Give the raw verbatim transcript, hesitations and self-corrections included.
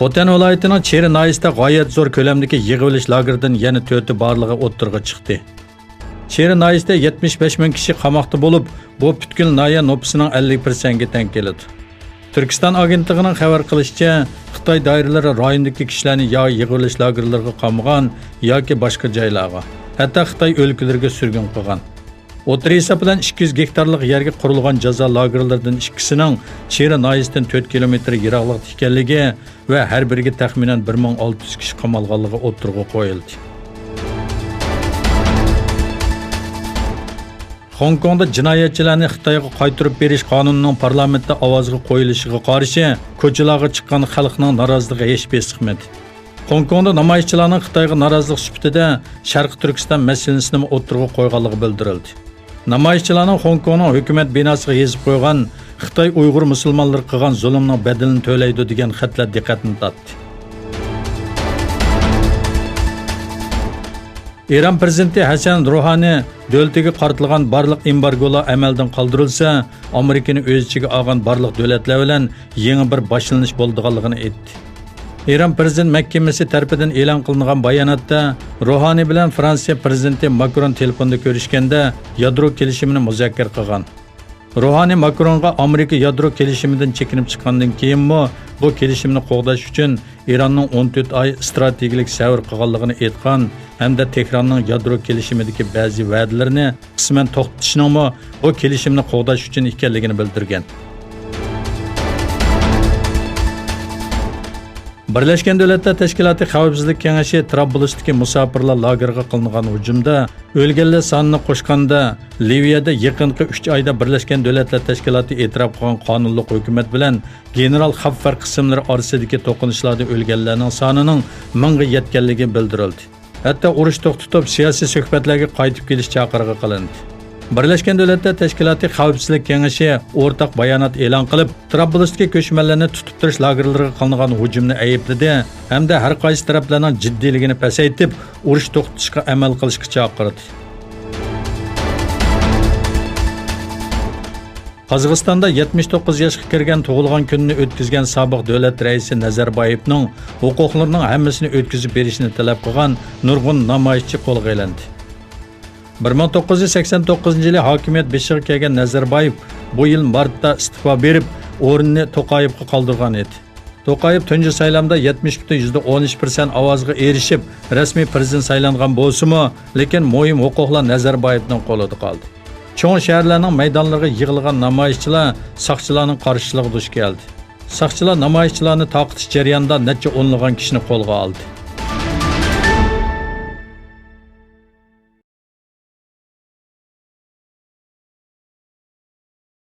خوتەن ۋىلايىتىنىڭ چىرى ناھىيەسىدە غايەت زور كۆلەمدىكى يىغىۋېلىش لاگېرىدىن يەنە تۆتى بارلىقى ئوتتۇرىغا چىقتى. چىرى ناھىيەسىدە يەتمىش بەش مىڭ كىشى قاماقتا بولۇپ، بۇ پۈتكۈل ناھىيە نوپۇسىنىڭ ئەللىك پىرسەنتىگە تەڭ كېلىدۇ. تۈركىستان ئاگېنتلىقىنىڭ خەۋەر قىلىشىچە، خىتاي دائىرىلىرى رايوندىكى كىشىلەرنى يا يىغىۋېلىش لاگېرلىرىغا قامىغان ياكى باشقا جايلارغا، ھەتتا خىتاي ئۆلكىلىرىگە سۈرگۈن قىلغان. ئوتتۇرا ھېساب بىلەن ئىككى يۈز گېكتارلىق يەرگە قۇرۇلغان جازا لاگېرلىرىدىن ئىككىسىنىڭ چىرى ناھىيەسىدىن تۆت كىلومېتىر يىراقلىقتا ئىكەنلىكى ۋە ھەر بىرىگە تەخمىنەن بىر مىڭ ئالتە يۈز كىشى قامالغانلىقى ئوتتۇرىغا قويۇلدى. خوڭكوڭدا جىنايەتچىلەرنى خىتايغا قايتۇرۇپ بېرىش قانۇنىنىڭ پارلامېنتتا ئاۋازغا قويۇلۇشىغا قارشى كوچىلارغا چىققان خەلقنىڭ نارازىلىقى ھەش بېسىقمىدى. خوڭكوڭدا نامايىشچىلارنىڭ خىتايغا نارازىلىق سۈپىتىدە شەرقىي تۈركىستان مەسىلىسىنىمۇ ئوتتۇرىغا قويغانلىقى بىلدۈرۈلدى. نامايىشچىلارنىڭ خوڭكوڭنىڭ ھۆكۈمەت بىناسىغا يېزىپ قويغان «خىتاي ئۇيغۇر مۇسۇلمانلىرىغا قىلغان زۇلۇمنىڭ بەدىلىنى تۆلەيدۇ» دېگەن خەتلەر دىققەتنى تارتتى. ئىران پىرېزىدېنتى ھەسەن روھانى دۆلىتىگە قارىتىلغان بارلىق ئېمبارگولار ئەمەلدىن قالدۇرۇلسا، ئامېرىكىنى ئۆز ئىچىگە ئالغان بارلىق دۆلەتلەر بىلەن يېڭى بىر باشلىنىش بولىدىغانلىقىنى ئېيتتى. ئىران پىرېزىدېنت مەھكىمىسى تەرىپىدىن ئېلان قىلىنغان باياناتتا روھانى بىلەن فرانسىيە پىرېزىدېنتى ماكرون تېلېفوندا كۆرۈشكەندە يادرو كېلىشىمىنى مۇزاكىرە قىلغان. روھانى ماكرونغا ئامېرىكا يادرو كېلىشىمىدىن چېكىنىپ چىققاندىن كېيىنمۇ بۇ كېلىشىمنى قوغداش ئۈچۈن ئىراننىڭ ئون تۆت ئاي ئىستراتېگىيەلىك سەۋر قىلغانلىقىنى ئېيتقان ھەمدە تېھراننىڭ يادرو كېلىشىمىدىكى بەزى ۋەدىلىرىنى قىسمەن توختىتىشنىڭمۇ بۇ كېلىشىمنى قوغداش ئۈچۈن ئىكەنلىكىنى بىلدۈرگەن. بىرلەشكەن دۆلەتلەر تەشكىلاتى خەۋپسىزلىك كېڭىشى ترابلۇستىكى مۇساپىرلار لاگېرىغا قىلىنغان ھۇجۇمدا ئۆلگەنلەر سانىنى قوشقاندا، لىۋىيەدە يېقىنقى ئۈچ ئايدا بىرلەشكەن دۆلەتلەر تەشكىلاتى ئېتىراپ قىلغان قانۇنلۇق ھۆكۈمەت بىلەن گېنېرال خاپفەر قىسىملىرى ئارىسىدىكى توقۇنۇشلاردا ئۆلگەنلەرنىڭ سانىنىڭ مىڭغا يەتكەنلىكى بىلدۈرۈلدى. ھەتتا ئۇرۇش توختىتىپ، سىياسىي سۆھبەتلەرگە قايتىپ كېلىش چاقىرىقى قىلىندى. بىرلەشكەن دۆلەتلەر تەشكىلاتى خەۋپسىزلىك كېڭىشى ئورتاق بايانات ئېلان قىلىپ، ترابلۇستىكى كۆچمەنلەرنى تۇتۇپ تۇرۇش لاگېرلىرىغا قىلىنغان ھۇجۇمنى ئەيىبلىدى ھەمدە ھەر قايسى تەرەپلەرنىڭ جىددىيلىكىنى پەسەيتىپ، ئۇرۇش توختىتىشقا ئەمەل قىلىشقا چاقىردى. قازاقىستاندا يەتمىش توققۇز ياشقا كىرگەن تۇغۇلغان كۈنىنى ئۆتكۈزگەن سابىق دۆلەت رەئىسى نەزەربايېۋنىڭ ھوقۇقلىرىنىڭ ھەممىسىنى ئۆتكۈزۈپ بېرىشىنى تەلەپ قىلغان نۇرغۇن نامايىشچى قولغا ئېلىندى. بىر مىڭ توققۇز يۈز سەكسەن توققۇزىنچى يىلى ھاكىمىيەت بېشىغا كەلگەن نەزەربايېۋ بۇ يىل مارتتا ئىستېپا بېرىپ، ئورنىنى توقايېۋقا قالدۇرغان ئىدى. توقايېۋ تۇنجى سايلامدا يەتمىش پۈتۈن يۈزدە ئون ئۈچ پىرسەنت ئاۋازغا ئېرىشىپ، رەسمىي پىرېزىدېنت سايلانغان بولسىمۇ، لېكىن مۇھىم ھوقۇقلار نەزەربايېۋنىڭ قولىدا قالدى. چوڭ شەھەرلەرنىڭ مەيدانلىرىغا يىغىلغان نامايىشچىلار ساقچىلارنىڭ قارشىلىقىغا دۇچ كەلدى. ساقچىلار نامايىشچىلارنى تارقىتىش جەريانىدا نەچچە ئونلىغان كىشىنى قولغا ئالدى.